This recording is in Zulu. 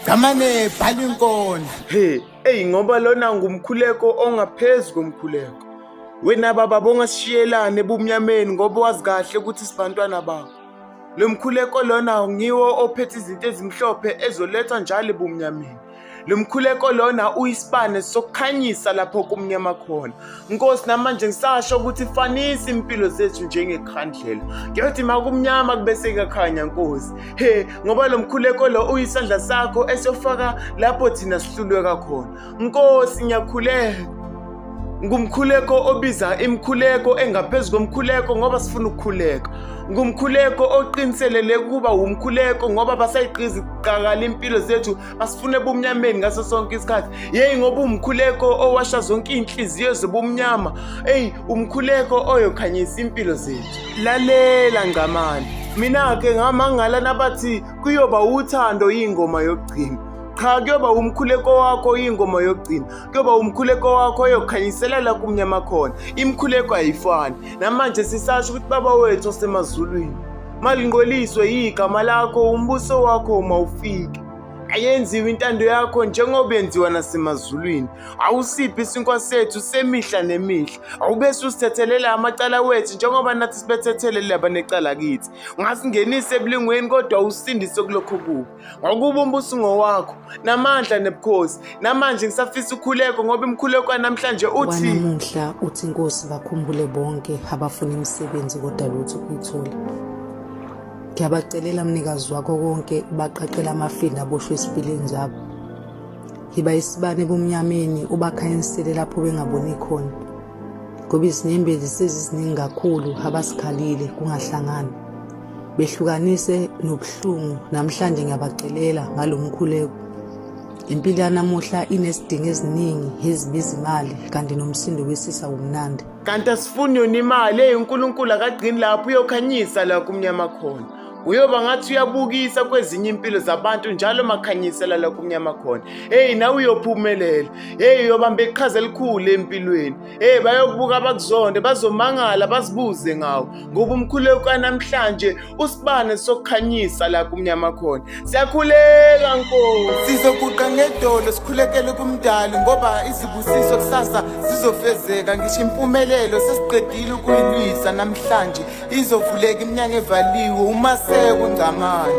Ngamane bhala inkondlo. He, eyi ngoba lona ngumkhuleko ongaphezu komkhuleko. Wena baba bongasishiyelane ebumnyameni ngoba wazi kahle ukuthi sibantwana bakho. Lo mkhuleko lona ngiwo ophethe izinto ezimhlophe ezolethwa njalo ebumnyameni. Lo mkhuleko lona uyisibane sokukhanyisa lapho kumnyama khona. Nkosi namanje ngisasho ukuthi fanisa impilo zethu njengekhandlela. Ngiyothi makumnyama kube sekuyakhanya Nkosi. He ngoba lo mkhuleko lo uyisandla sakho esiyofaka lapho thina sihluleka khona. Nkosi ngiyakhuleka. Ngumkhuleko obiza imikhuleko engaphezu komkhuleko ngoba sifuna ukukhuleka. Ngumkhuleko oqiniselele ukuba wumkhuleko ngoba basayiqiza qakala impilo zethu basifuna ebumnyameni ngaso sonke isikhathi. Yeyi ngoba umkhuleko owasha zonke iy'nhliziyo zobumnyama. Eyi umkhuleko oyokhanyisa impilo zethu. Lalela Ngcamane, mina-ke ngamangala nabathi kuyoba uthando yingoma yokugcina. Cha kuyoba umkhuleko wakho ingoma yokugcina. Kuyoba umkhuleko wakho oyokhanyisela la kumnyama khona. Imikhuleko ayifani. Namanje sisasho ukuthi Baba wethu osemazulwini, malingqweliswe igama lakho, umbuso wakho mawufike. Ayenziwe intando yakho njengoba yenziwa nasemazulwini. Awusiphi isinkwa sethu semihla nemihla. Awubese usithethelela amacala wethu njengoba nathi sibethethelele abanecala kithi. Ungasingenisi ebulingweni kodwa usindise kulokho kubi. Ngokuba umbuso ngowakho namandla nebukhosi. Namanje ngisafisa ukhuleko ngoba imkhuleko namhlanje uthi Wanamuhla uthi inkosi bakhumbule bonke abafuna imisebenzi kodwa lutho ukuyithola. Ngiyabacelela mnikazi wakho konke ubaqaqela amafindo aboshwe esipilini zabo. Yiba isibane ebumnyameni ubakhanyisele lapho bengaboni khona. Ngoba izinyembezi seziziningi kakhulu abasikhalile kungahlangani. Behlukanise nobuhlungu namhlanje ngiyabacelela ngalo mkhuleko. Impilo yanamuhla inesidingo eziningi ezibiza imali kanti nomsindo wesisa wumnandi. Kanti asifuni yona imali eyi uNkulunkulu akagcini lapho uyokhanyisa la kumnyama khona. Uyoba ngathi uyabukisa kwezinye impilo zabantu njalo makhanyisela la kumnyama khona. Hey nawe uyophumelela. Hey uyobamba iqhaza elikhulu empilweni. Hey bayokubuka bakuzonde bazomangala bazibuze ngawo ngoba umkhuleko kanamhlanje usibane sokukhanyisa la kumnyama khona. Siyakhuleka Nkosi. Sizoguqa ngedolo sikhulekele kumdali ngoba izibusiso kusasa zizofezeka ngisho impumelelo sesiqedile ukuyilwisa namhlanje izovuleka iminyango evaliwe uma sekungcamana.